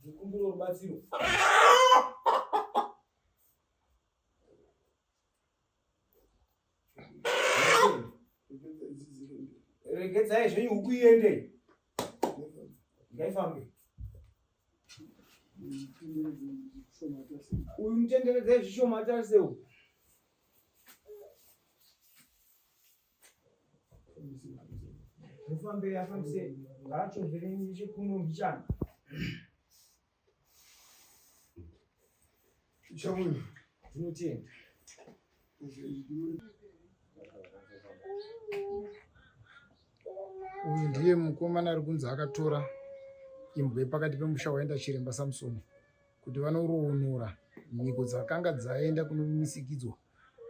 Ndikumbira rubatsiro. Regedzai zvenyu huku iende. Ngaifambe. Uyu mutenderedzai zvishoma atarise uyu. Mufambe afambise ngaachovhere nechekuno mbichana. Chamuyo. Tinotenda. Uyu ndiye mukomana ari kunzi akatora imbwa yepakati pemusha waenda chiremba Samson kuti vanoroonora mhiko dzakanga dzaenda kunomisikidzwa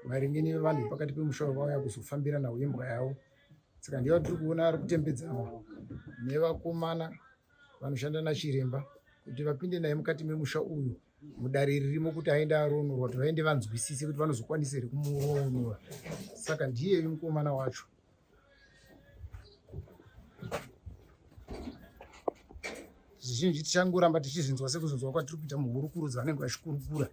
maringe nevanhu vepakati pemusha vauya kuzofambira nhau yembwa yavo. Saka ndiye watiri kuona ari kutembedzanwa nevakomana vanoshanda nachiremba kuti vapinde naye mukati memusha uyu mudare ririmo kuti aende aronorwa kuti vaende vanzwisise kuti vanozokwanisa here kumuroonora saka ndiyeyu mukomana wacho zvizhinji tichangoramba tichizvinzwa sekuzvinzwa kwatiri kuita muhurukuro dzavanenge vachikurukura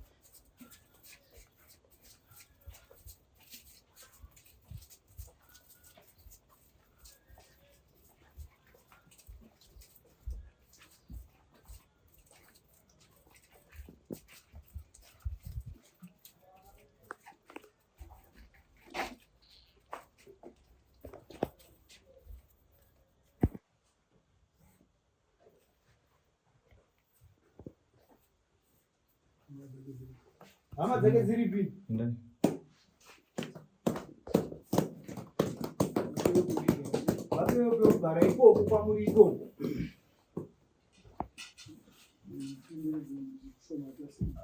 Hama dzake dziripi? Vapewo pekugara ikoko kwamuri ikoko.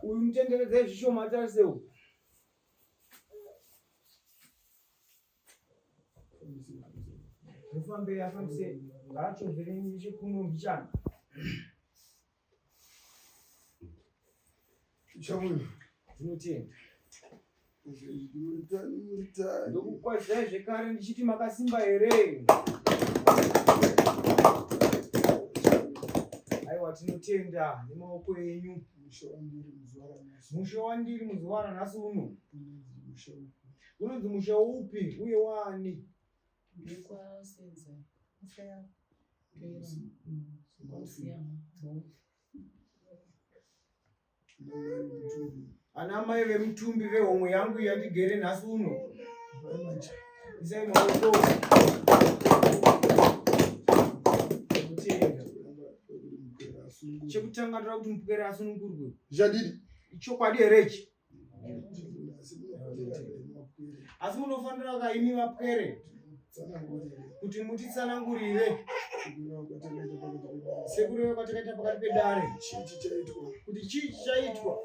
Uyu mutenderedzai zvishoma atarise uyu. Mufambe afambise ngaachovhere nechekuno mbichana. Chamuyo. Tinotenda. Ndokukwazisai zvekare ndichiti makasimba here? Aiwa tinotenda nemaoko enyu. Musha wandiri muzuva ranhasi uno. Unonzi musha upi uye waani? Ana mai vemutumbi vehomwe yangu yandigere nhasi uno. Isai maoko. Chekutanga ndoda kuti mupwere asunungurwe. Zvadidi? Ichokwadi here ichi? Asi munofanira kaimi vapwere kuti mutitsanangurire sekureva kwatakaita pakati pedare kuti chii chichaitwa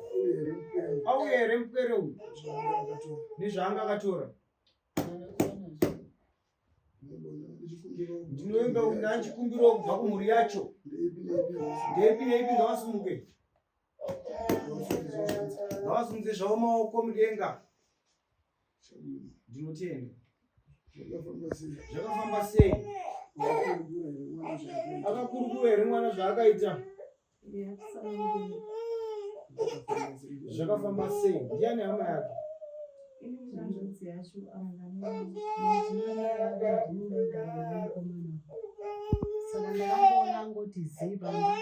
auye here mupwere uyu nezvaanga akatora ndinoimba kuti ndachikumbirawo kubva kumhuri yacho ndeipi neipi ngavasimuke ngavasimudze zvavo maoko mudenga ndinotenda zvakafamba sei akakurukura here mwana zvaakaita zvakafamba sei ndiani hama yake Saka ndakangoona angoti zii pamba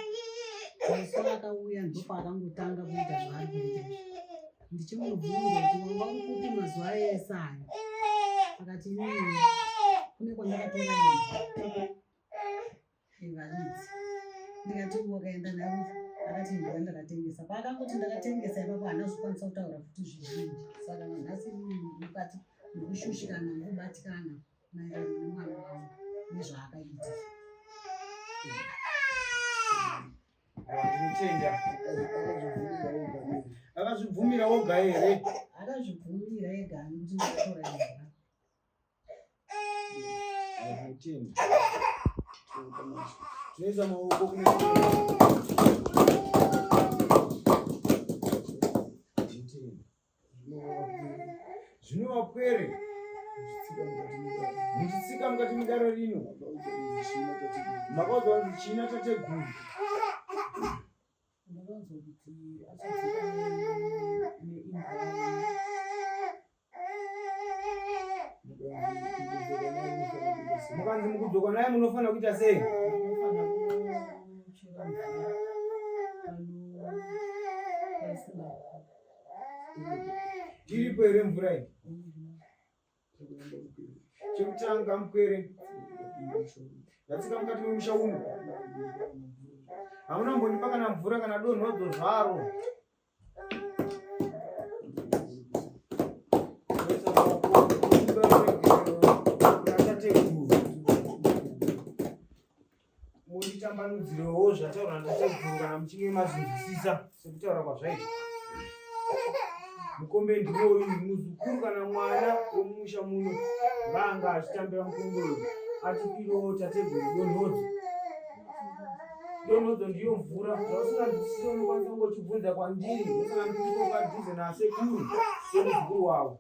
musi akauya ndopaakangotanga kuita zvaari kuita izvi ndichimubvunza kuti wanga uri kupi mazuva ese aya akati inini kune kwandakatora varidzi ndikati wakaenda nayo akati imbwa ndakatengesa paakangoti ndakatengesa ipapo haana kuzokwanisa kutaura futi zvizhinji saka nhasi mukati ndikushushikana ndikubatikana maererano nemwana wangu nezvaakaita Ndinotenda. Akazvibvumira woga here? Akazvibvumira ega nekuti ndakatora imbwa. Ndinotenda. Tinoisa maoko kune Zvino vapwere muchitsika mukati medare rino makaudzwa kunzi china tateguru. Akaudzwa kuti achadzoka neimbwa. Mukanzi mukudzoka naye munofanira kuita sei? Tiripo here mvura iyi? Chekutanga mupwere ndatsika mukati memusha uno, hamuna mbondipa kana mvura kana donhodzo zvaro. Munditambanudzirewo zvataurwa natateguru kana muchinge mazvinzwisisa sekutaura kwazvaita. Mukombe ndiwoyu, muzukuru kana mwana wemumusha muno vanga achitambira mukombe uyu atipirewo tateguru donhodzo. Donhodzo ndiyo mvura, zvausinganzwisisi unokwanisa kunge uchibvunza kwandiri, ndosaka ndiripo padhuze nasekuru semuzukuru wavo.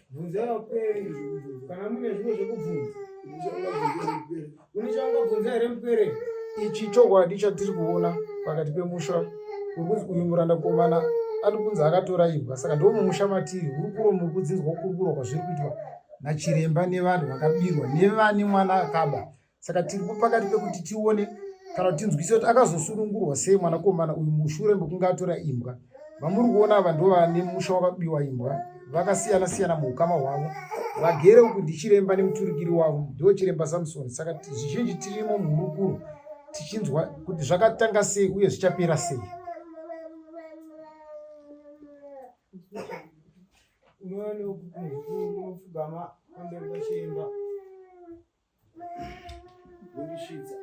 Bvunzai vapwere kana mune zvimwe zvekubvunza. Une chaungabvunza here mupwere? Ichi chokwadi chatiri kuona pakati pemusha uri kunzi uyu murandakomana ari kunzi akatora imbwa saka ndo mumusha matiri hurukuro muri kudzinzwa kukurukura kwazviri kuitwa nachiremba nevanhu vakabirwa nevane mwana akaba saka tiri pakati pekuti tione kana kuti tinzwise kuti akazosunungurwa sei mwanakomana uyu mushure mekunge atora imbwa vamuri kuona ava ndo vane musha wakabiwa imbwa vakasiyana siyana muukama hwavo vagere uku ndichiremba nemuturikiri wavo ndo chiremba samson saka zvizhinji tirimo muhurukuro tichinzwa kuti zvakatanga sei uye zvichapera sei unouya neunopfugama pamberi pachiremba Wondisvitsa.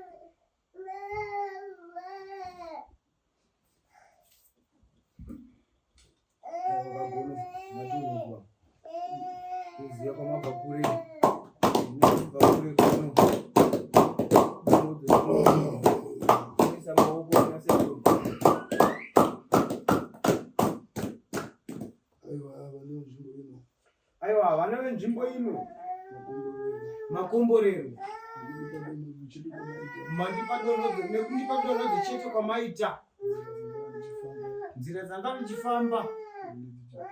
Wakagona matunzwa. Kuziya kwamabva kure. Mabva kure kuno. Kuisa maoko nasekuru. Aiwa, vane nzvimbo ino. Aiwa, vana venzvimbo ino makomborero mandipa donhodzo nekundipa donhodzo chete kwamaita nzira dzanga ndichifamba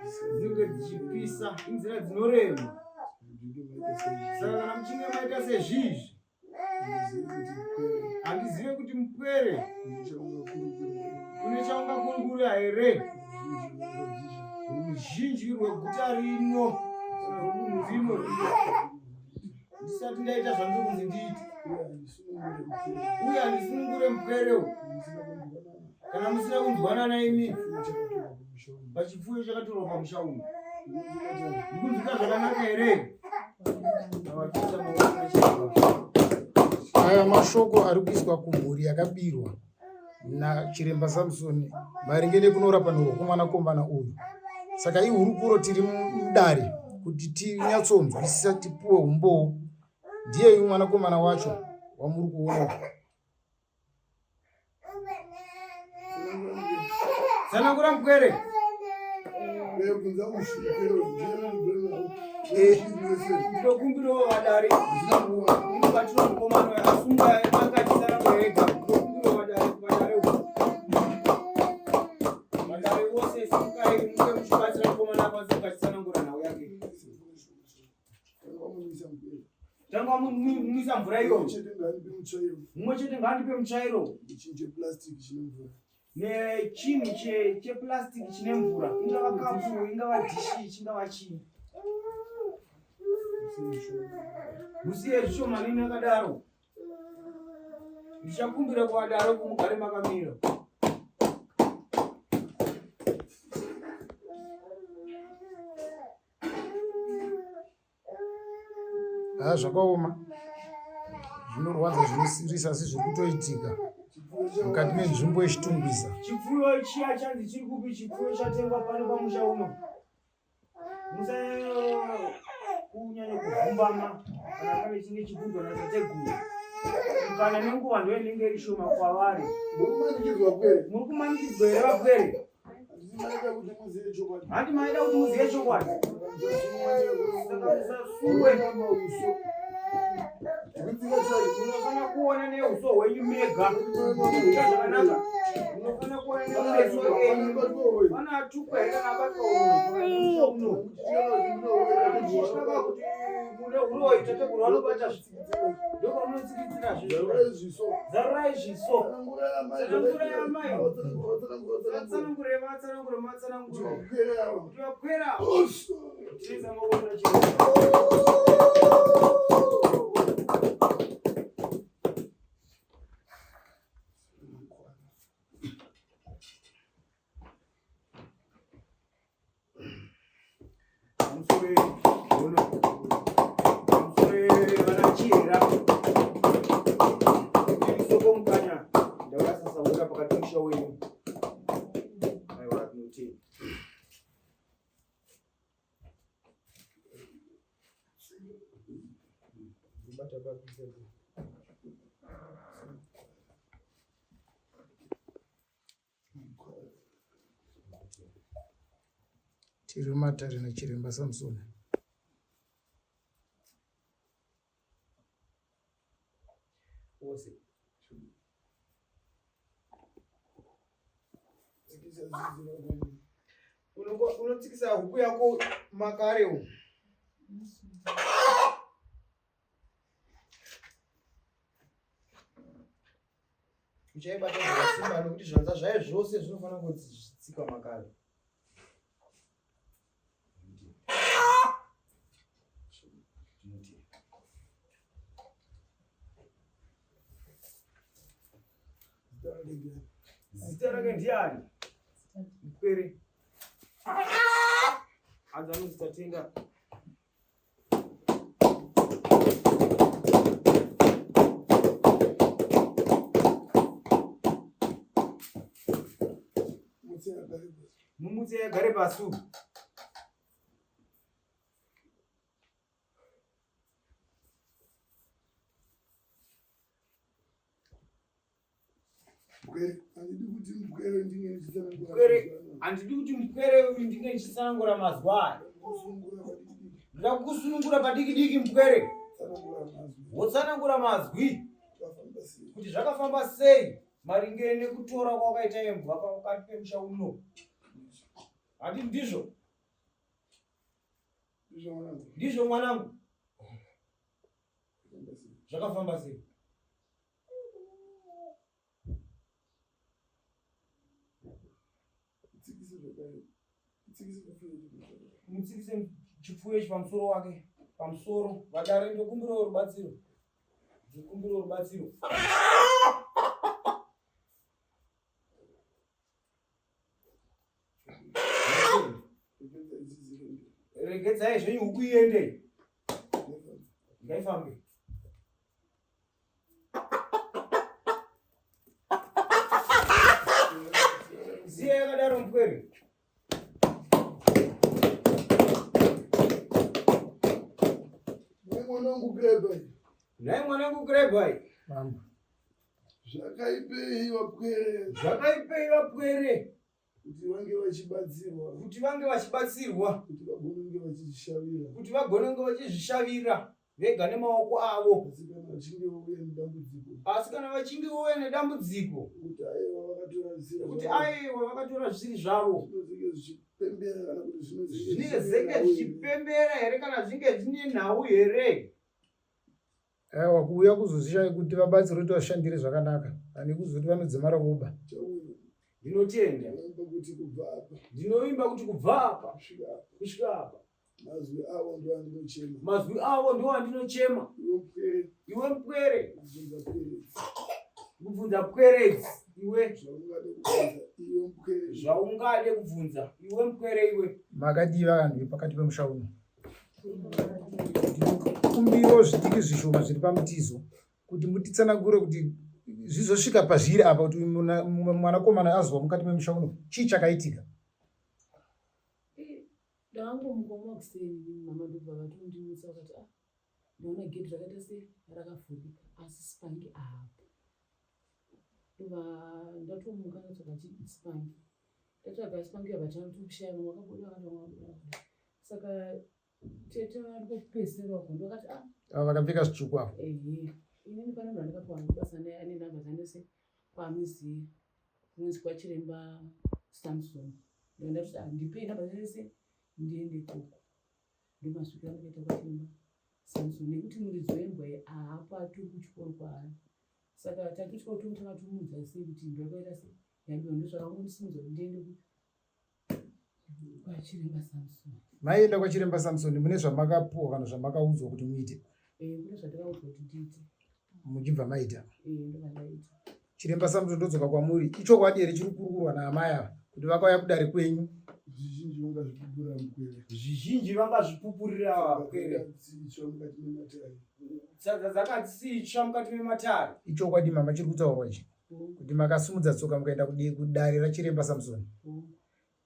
dzinenge dzichipisa inzira dzinorema saka kana muchinge maita sezvizvi Handizive kuti mupwere une chaungakurukura here ruzhinji rweguta rino rwedunhu rino ndisati ndaita zvandiri kunzi ndiite uye handisunungure mupwere uyu kana musina kunzwanana imi pachipfuyo chakatorwa pamusha uno ndikunzwika zvakanaka here Aya mashoko ari kuiswa kumhuri yakabirwa nachiremba Samson maringe nekunorapanurwa kwemwanakomana uyu. Saka ihurukuro tiri mudare kuti tinyatsonzwisisa tipuwe umbowo. Ndiyeyu mwanakomana wacho wamuri kuona. Tsanangura mupwere. Ndokumbirawo vadare mubatsiro mukomana uyo asunga akatitsanangura ega. Ndokumbirawo vadare vadare uko. Vadare vose simukai munge muchibatsira mukomana akwanise kukatitsanangura nhau yake. Tanga wamumwisa mvura iyo. Mumwe chete ngaandipe mutsvairo. Nechinhu cheplastic chine mvura. Ingava kapu, ingava dishi, chingava chii. Musiye zvishomanini akadaro. Ndichakumbira kuvadaro kumugare makamira. Haa zvakaoma zvinorwadza zvinosiririsa asi zviri kutoitika mukati menzvimbo yechitungwiza. Chipfuyo chiya chanzi chiri kupi? Chipfuyo chatengwa pano pamusha uno. Musanyanya kunyanya kuvhumbama kana pane chinge chibvunzwa natateguru. Kana nenguva ndiyo inenge iri shoma kwavari. Muri kumanikidzwa kwere? Muri kumanikidzwa here vapwere? Handi maida kuti muzive chokwadi. Saka musasuwe. Munofanira kuona neuso hwenyu mega. Zvakanaka. Munofanira kuona nemeso enyu. Pana atukwa here kana abatwa uno. Muchitya kuti mune uroyi tateguru vanobata ndopamunotsikitsira zviso. Zarurai zviso. Tsanangurai amai. Vatsanangure vatsanangure matsanangure. Kuti vapwera. Tinoisa maoko chete. Tiri mumatare nachiremba Samson. Ose. Unotsikisa huku yako makare umu. Uchaibata zvakasimba nokuti zvanza zvayo zvose zvinofanira kutsika makare. Zita rake ndiani? Mupwere. Hanzi anonzi Tatenga. Mumutse agare pasi. Handidi kuti mupwere uyu ndinge ndichitsanangura mazwa aya. Ndoda kukusunungura padiki diki mupwere. Wotsanangura mazwi kuti zvakafamba sei maringe nekutora kwakaita imbwa pakati pemusha uno. Handi ndizvo? Ndizvo mwanangu. Zvakafamba sei? Mutsikise chipfuyo ichi pamusoro wake pamusoro vadare ndokumbirawo rubatsiro ndokumbirawo rubatsiro regedzai zvenyu huku iende ngaifambe Ziya yakadaro mupwere. Nhai mwanangu Grebai. Nhai mwanangu Grebai. Mambo. Zvakaipei vapwere. Zvakaipei vapwere. Kuti vange vachibatsirwa. Kuti vange vachibatsirwa. Kuti vagone kunge vachizvishavira. Kuti vagone kunge vachizvishavira vega nemaoko avo. Asi kana vachinge vauya nedambudziko. Asi kana vachinge vauya nedambudziko. Kuti aiwa vakatora zvisiri zvavo. Kuti aiwa vakatora zvisiri zvavo. Zvinozenge zvichipembera kana kuti zvinozenge zvichipembera here kana zvinge zvine nhau here? Aiwa kuuya kuzozvishaya kuti vabatsirwe kuti vashandire zvakanaka pane kuzoti vanodzimara kuba. Ndinotenda. Ndinovimba kuti kubva apa kusvika apa mazwi avo ndiwo andinochema. Mazwi avo ndiwo andinochema. Iwe mupwere. Kubvunza pweredzi iwe. Zvaungade kubvunza iwe mupwere iwe. Makadii vanhu vepakati pemusha uno? Ndinokumbirawo zvidiki zvishoma zviri pamutizo kuti mutitsanangure kuti zvizosvika pazviri apa kuti mwanakomana azwa mukati memusha uno chii chakaitika. Ndakangomuka kuseni mama ndobva vatondimutsa vakati ah ndaona gedhi rakaita sei rakavhurika asi spangi apo ndobva ndatomuka ndatsvaga chi spangi. Tatsvaga asi pange apa tinotomushaya vamwe vakabuda vakati vamwe vakabuda vakadai. Saka tete vari kupedzisira uko ndokati ah Ava vakapfeka zvitsvuku ava. Ehe. Inini pane munhu andakapiwa basa naye ane namba dzanese kwamuziya kunonzi kwachiremba Samson. Ndakati ah ndipei namba dzanese ndiende ikoko. Ndomasvikiro andakaita kwachiremba Samson nekuti muridzi wembwa iyi haapo atori kuchikoro kwaari. Saka tatotya kuti tomutanga tomuudza sei kuti imbwa yakaita sei yabiwa ndozvakangondisimudza kuti ndiende kwachiremba Samson. Maienda kwachiremba Samson mune zvamakapuwa kana zvamakaudzwa kuti muite? Eh, kune zvatakaudzwa kuti ndiite. Muchibva maita? Eh, ndobva ndaita. Chiremba Samson ndodzoka kwamuri. Ichokwadi here chiri kukurukurwa naamai ava kuti vakauya kudare kwenyu? Zvizhinji vangazvipupurira mupwere. Zvizhinji vangazvipupurira vapwere. Dzitsva mukati mematare. Tsadza dzakatsitsva mukati mematare. Ichokwadi mama chiri kutaurwa ichi kuti makasumudza tsoka mukaenda kudare rachiremba Samson.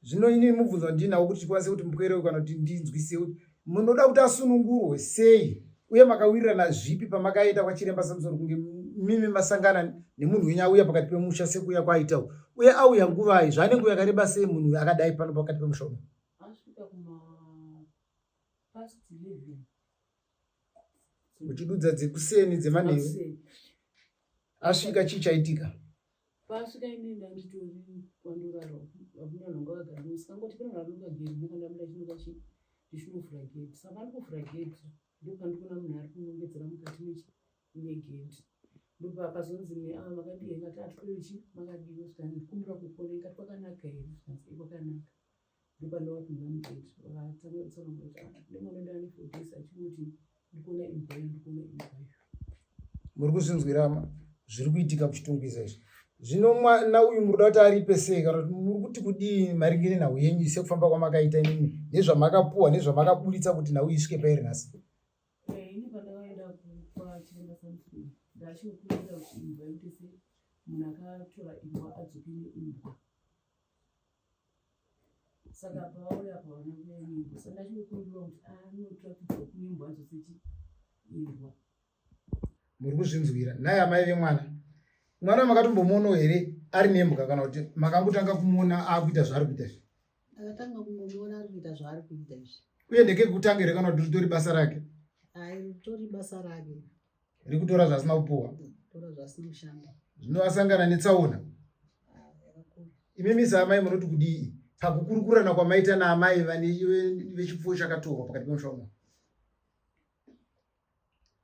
Zvino ini mubvunzo wandinawo kuti tikwanise kuti mupwere uyu kana kuti ndinzwise kuti munoda kuti asunungurwe sei uye makawirirana zvipi pamakaenda kwachiremba Samson kunge mimi masangana nemunhu wenyu auya pakati pemusha sekuuya kwaaita uku uye auya nguvai zvaane nguva yakareba sei munhu uyu akadai pano pakati pemusha uno? Asvika kuma past 11. Muchidudza dzekuseni dzemanheru asvika chii chaitika? Pasvika ini ndanditori kwandorara hakuna vanhu vanga vagara musikangoti pane vanhu vanoka gate ndopanda buda chinoka chi ndichinovhura gate saka pandikuvhura gate ndopandikuona munhu ari kunongedzera mukati mechi megate ndopapazonzi ne ah makadii ngati atikoyo chi makadii zvikanzi ndikumbira kukuona ngati kwakanaka here zvikanzi eh kwakanaka ndopandavapinza mugate vakatanga kutsanangura kuti ah ndimwana ndane for days achingoti ndikuona imbwa iyo ndikuona imbwa iyo muri kuzvinzwira zviri kuitika kuchitungwiza izvi zvino mwana uyu muri kuda kuti aripe sei kana kuti muri kuti kudii maringe nenhau yenyu sekufamba kwamakaita imimi nezvamakapuwa nezvamakaburitsa kuti nhau isvike pairi nhasi eh, ini pandakaenda kwachiremba samson ndachikumbira kuti imbwa ite sei munhu akatora imbwa adzoke neimbwa saka pavauya apa vana kuya nembwa saka ndachikumbira kuti anotrakidzwa kunembwa adzosechi imbwa muri kuzvinzwira nhai amai vemwana mwana makatombomuonawo here ari nembwa kana kuti makangotanga kumuona akuita zvaari kuita izvi ndakatanga kungomuona ari kuita zvaari kuita izvi uye ndekekutanga here kana kuti ritori basa rake hai ritori basa rake rikutora zvaasina kupuwa tora zvaasina kushanda zvino asangana netsaona ah, yakakura imimi saamai munoti kudii pakukurukurana kwamaita naamai vane vechipfuwo chakatorwa pakati pemusha uno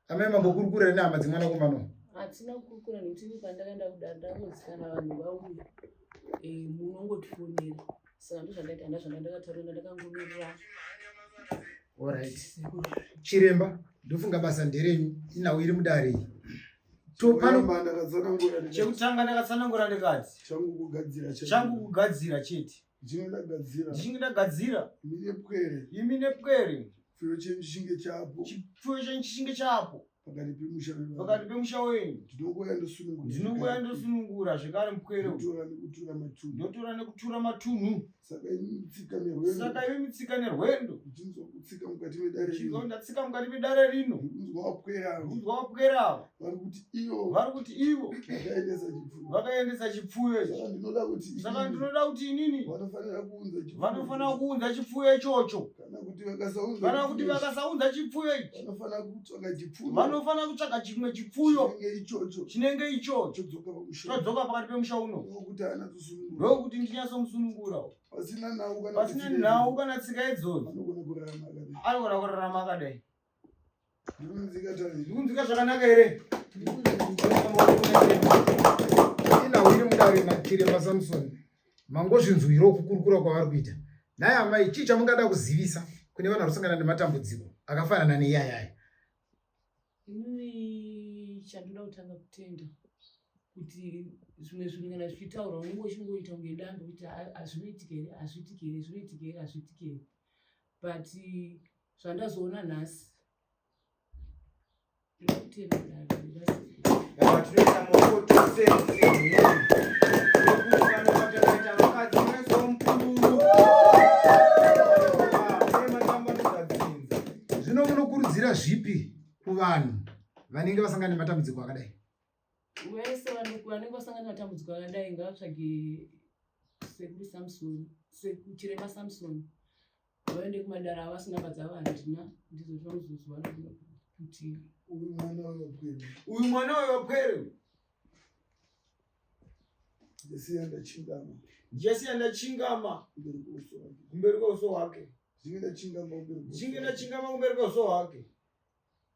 Amai mambokurukura nehama dzemwanakomana uyu? Hatina kukurukura nekuti ini pandakaenda kudare ndakanzi kana vanhu vauya eh, munongotifonera saka ndozvandaita handa zvanda ndakataura ndakangomirira. Alright. Chiremba, ndofunga basa nderenyu, inhau iri mudare iyi. Pano ndakatsanangura chekutanga ndakatsanangura ndikati changu kugadzira chete. Changu kugadzira chete. Ndichinge ndagadzira. Ndichinge ndagadzira. Imi nepwere. Imi nepwere. Chipfuyo chenyu chichinge chapo. Chipfuyo chenyu chichinge chapo. Pakati pemusha wenyu. Pakati pemusha wenyu. Ndinongouya ndosunungura. Ndinongouya ndosunungura zvekare mupwere. Ndotora nekutura matunhu. Ndotora nekutura matunhu. Saka imi mitsika nerwendo. Saka imi mitsika nerwendo. Ndichinzwa kutsika mukati medare rino. Ndichinzwa ndatsika mukati medare rino. Ndikunzwa wapwere avo. Ndikunzwa wapwere avo. Vari kuti ivo. Vari kuti ivo. Vakaendesa chipfuyo. Vakaendesa chipfuyo ichi. Saka ndinoda kuti. Saka ndinoda kuti inini. Vanofanira kuunza chipfuyo. Vanofanira kuunza chipfuyo ichocho. Kana kuti vakasaunza. Kana kuti vakasaunza chipfuyo ichi. Vanofanira kutsvaga chipfuyo. Vanofanira kutsvaga chimwe chipfuyo. Chinenge ichocho. Chinenge ichocho. Chodzoka pamusha. Chodzoka pakati pemusha uno. Ndokuti anatsosunungura. Ndokuti ndinyatsomusunungura. Pasina nhau kana pasina nhau kana tsika idzodzo. Anogona kurarama akadai. Anogona kurarama akadai. Ndikunzika Ndikunzika zvakanaka here? Inhau iri mudare naChiremba Samson. Mangozvinzwirawo kukurukura kwavari kuita. Nhai amai, chii chamungada kuzivisa kune vanhu vari kusangana nematambudziko akafanana neiyayaya? Inini chandoda kutanga kutenda kuti zvimwe zvinhu kana zvichitaurwa unenge uchingoita kunge dambe kuti hazvinoitika here hazviitiki here zvinoitika here hazviitiki here but zvandazoona nhasi ndinokutenda dare tinoisa maoko tose semhuri nekuungana kwatakaita vakadzi munoiswa mupururu matambanudza dzinza Zvino munokurudzira zvipi kuvanhu vanenge vasangana nematambudziko akadai? Vese vanenge vasangana nematambudziko akadai ngavatsvage Sekuru Samson, Chiremba Samson vaende kumadara avo asi namba dzavo handina ndidzo tinozozwana kuti uyu mwana wewapwere uyu mwana wewapwere Ndichasiya ndachingama. Ndichasiya ndachingama kumberi kweuso hwake. Kumberi kweuso hwake. Ndichinge ndachingama kumberi. Ndichinge ndachingama kumberi kweuso hwake.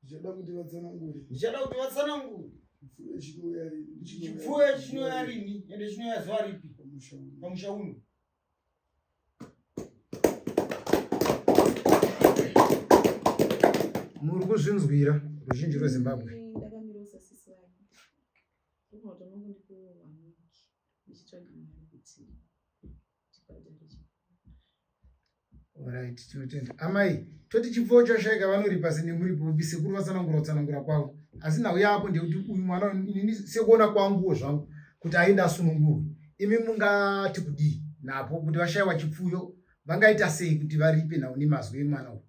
Ndichada kuti vatsanangure. Ndichada kuti vatsanangure. Chipfuyo chinouya rini? Chipfuyo chinouya rini? Ende chinouya zuva ripi? Pamusha uno. Pamusha uno. Muri kuzvinzwira ruzhinji rweZimbabwe. Ndakamira sasisi vake. Ndinoona kuti unongondipiwo one week ndichitsvaga mari kuti ndibhadhare chipfuyo. Alright, tinotenda. Amai, toti chipfuwo chashaika vanoripa sene muripo upi sekuru vatsanangura kutsanangura kwavo. Asi nhau yapo ndeyekuti uyu mwana inini sekuona kwanguwo zvangu kuti aende asunungurwe. Imi mungati kudii napo kuti vashaiwa chipfuyo vangaita sei kuti varipe nhau nemazwi emwana uyu?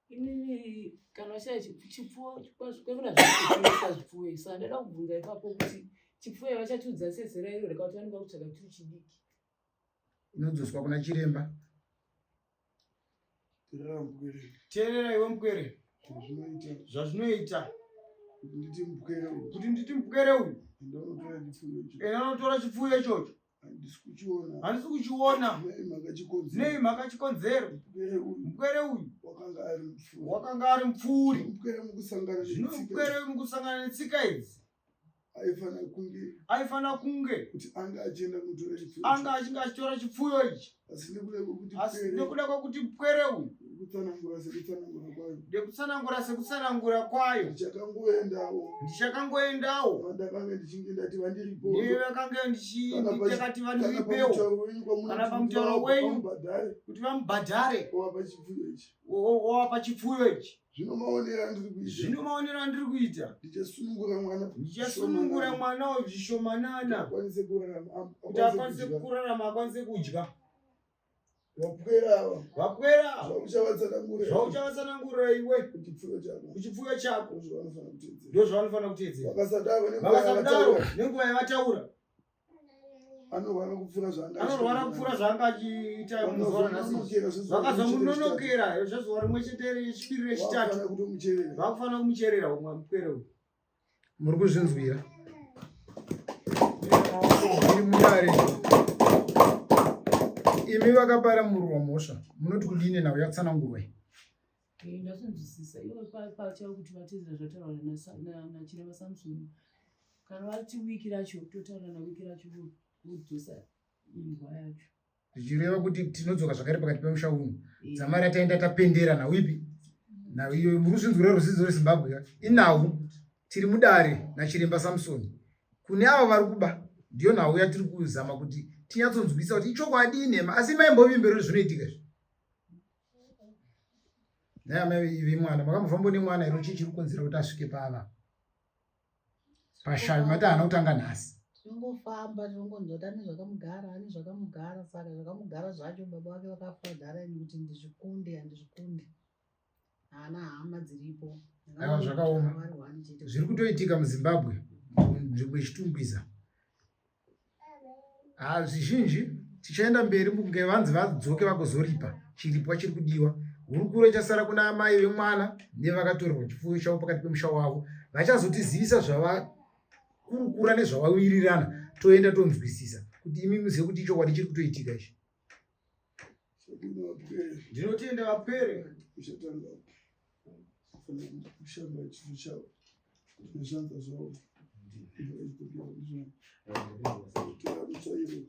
Inini kana washaya chipfuwo kwekuna zvekutengesa zvipfuwo izvi saka ndaida kubvunza ipapo kuti chipfuwo vachatiudza sezera iro reka kuti vanenge vakutsvaga chiri chidiki. Inodzoswa kuna chiremba. Teerera mupwere. Teerera iwe mupwere. Zvazvinoita. Zvazvinoita. Kuti nditi mupwere uyu. Kuti nditi mupwere uyu. Enda unotora chipfuyo ichocho. Enda unotora chipfuyo ichocho. Handisi kuchiona. Handisi kuchiona. Nei mhaka chikonzero. Nei mhaka chikonzero. Mupwere uyu. Mupwere uyu. Wakanga ari mupfuuri. Wakanga ari mupfuuri. Mupwere mukusangana Zvino mupwere mukusangana netsika idzi. Aifanira kunge. Aifanira kunge. Kuti anga achienda kunotora chipfuyo. Anga achinge achitora chipfuyo ichi. Asi nekuda kwekuti Asi nekuda kwekuti pwere uyu. Kutsanangura sekutsanangura kwayo. Ndekutsanangura sekutsanangura kwayo. Ndichakangoendawo. Ndichakangoendawo. Ndakanga ndichinge ndati vandiripo. Ndakanga ndichinge vandiripewo. Kana pamutauro wenyu kuti vamubhadhare. Wapa chipfuyo ichi. Wapa chipfuyo ichi. Zvino maonero andiri kuita. Zvino maonero andiri kuita. Ndichasunungura mwana. Ndichasunungura mwana uyu zvishomanana. Akwanise kurarama. Kuti akwanise kurarama akwanise kudya. Vapwera ava. Vapwera ava. Zvauchavatsanangurira. Zvauchavatsanangurira iwe. Kuchipfuyo chako. Kuchipfuyo chako. Ndozvavanofanira kuteedzera. Ndozvavanofanira kuteedzera. Vakasadaro Vakasadaro nenguva yavataura. Anorwara kupfuura zvaanga Anorwara kupfuura zvaanga achiita muzuva ranhasi. Vakazomunonokera zvezuva rimwe chete rechipiri rechitatu. Vakufanira kumucherera umwe mupwere uyu. Muri kuzvinzwira. Iri mudare. Imi vakapara murwa mhosva munoti kudini nhau yatsanangurwa iyi? Eh, ndazvinzwisisa ivo pachavo kuti vatedzera zvataurwa nachiremba Samson kana vati wiki racho totaura nawiki racho vodzosa imbwa yacho zvichireva kuti tinodzoka zvakare pakati pemusha uno dzamara taenda tapendera nhau ipi nhau iyoyo muri kuzvinzwira ruzidzo rwezimbabwe ka inhau tiri mudare nachiremba samsoni kune avo vari kuba ndiyo nhau yatiri kuzama kuti tinyatsonzwisa kuti ichokwadi inhema asi maimbovimbero zvinoitika izvi nhai amai vemwana makambofambo nemwana here chii chiri kukonzera kuti asvike paava pashavi mati haana kutanga nhasi Tinongofamba tinongonzwa kuti ane zvakamugara ane zvakamugara saka zvakamugara zvacho baba vake vakafa dhara ini kuti ndizvikunde handizvikunde haana hama dziripo Aiwa, zvakaoma. Vari one chete. Zviri kutoitika muZimbabwe munzvimbo yeChitungwiza. Ha zvizhinji tichaenda mberi kunge vanzi vadzoke vagozoripa chiripwa chiri kudiwa. Hurukuro ichasara kuna amai vemwana nevakatorerwa chipfuyo chavo pakati pemusha wavo vachazotizivisa zvavakurukura nezvavawirirana toenda tonzwisisa kuti imi muzive kuti ichokwadi chiri kutoitika ichi. Ndinotenda vapwere. Uchatanga kufanira kushamba chiso chavo nezvanza zvavo. Tora mutsvairo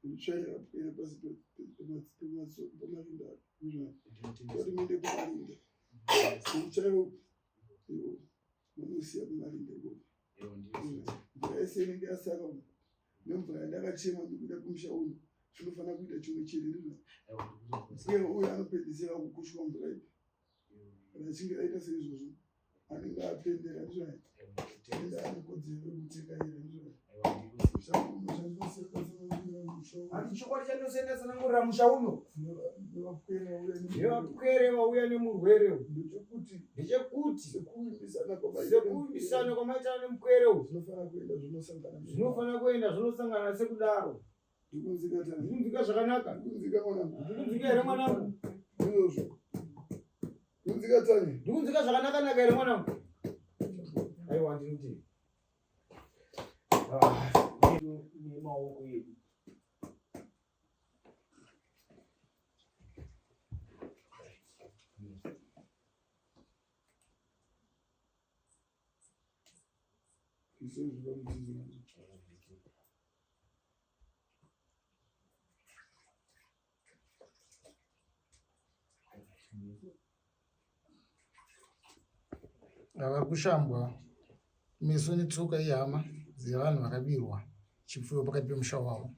utsvaira pwere pasi pamarinda. Tori muende kumarinda. Mutsvairo iwo munosiya kumarinda ikoko. Mvura yese inenge yasara umu nemvura yandakachema ndikuda kumusha uno zvinofanira kuita chimwe chete ndizvo. Uye uyo anopedzisira kukushwa mvura iyi. Kana achinge aita seizvozvo anenge apendera ndizvo ende ane kodzero yekuteka ira ndizvo. Hanzi chokwadi chandosenda tsanangurira musha uno. Nevapwere vauya nemurwere ndechekuti sekuvimbisana kwamaitana nemupwere uyu zvinofanira kuenda zvinosangana sekudaro. Ndikunzwika zvakanaka. Ndikunzwika here mwanangu? Ndikunzwika zvakanaka naka here mwanangu? Aiwa ndinoti ah, nemaoko edu. Vari kushambwa meso netsoka ihama dzevanhu vakabirwa chipfuyo pakati pemusha wavo.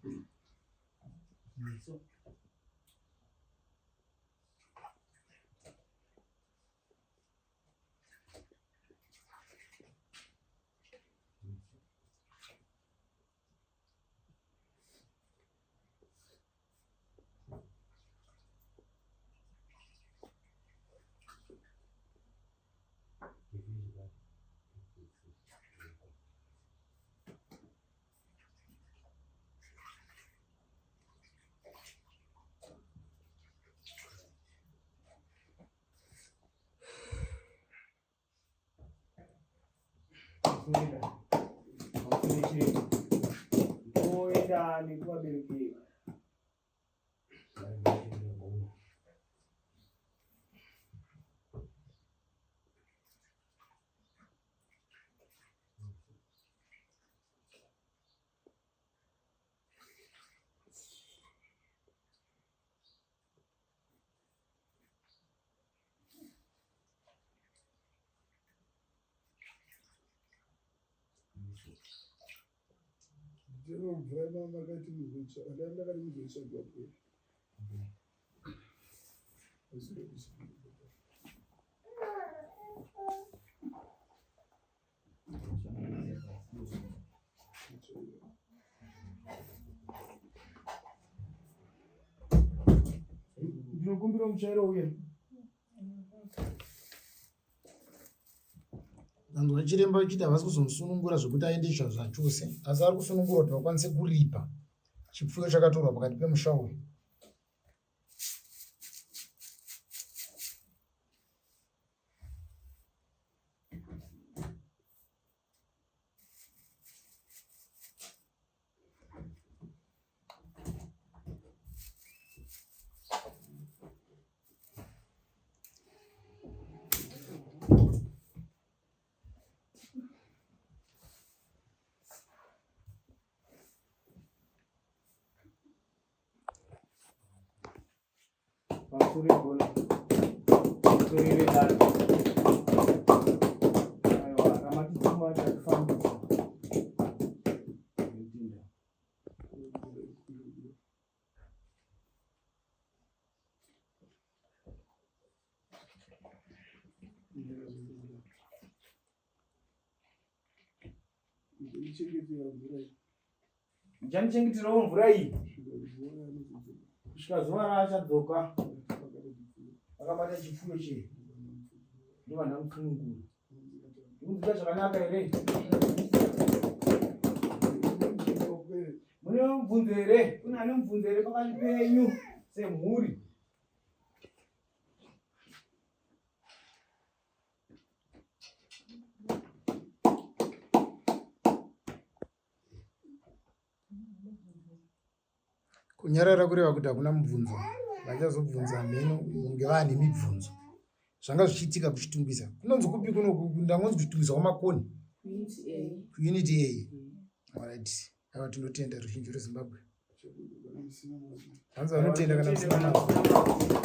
Ndoenda nekuvabereki Ndinobva makati muzotsvaga ndakati muzotsvaga pwere. Ndinokumbira muchairo uye. Vanhu vachiremba vachiti havasi kuzomusunungura zvekuti aende zvachose asi ari kusunungurwa kuti vakwanise kuripa chipfuyo chakatorwa pakati pemusha uyu. Pamusoro igona. Pamusoro ivedare. Aiwa, ramatituma takufambisa. Ndinotenda. Muchanichengeterawo mvura iyi kusvika zuva raachadzoka akabata chipfuyo chee ndovana mutsunungura ndikunzwika zvakanaka here mune mubvunzo here kune ane mubvunzo here pakati penyu semhuri Kunyarara kureva kuti hakuna mubvunzo. Vachazobvunza mheno kunge vaane mibvunzo. Zvanga zvichiitika kuChitungwiza. Kunonzi kupi kuno ndangonzi kuChitungwiza kwaMakoni. Kuunit A. Alright. Ava tinotenda ruzhinji rweZimbabwe. Hanzi vanotenda kana musina mazwi.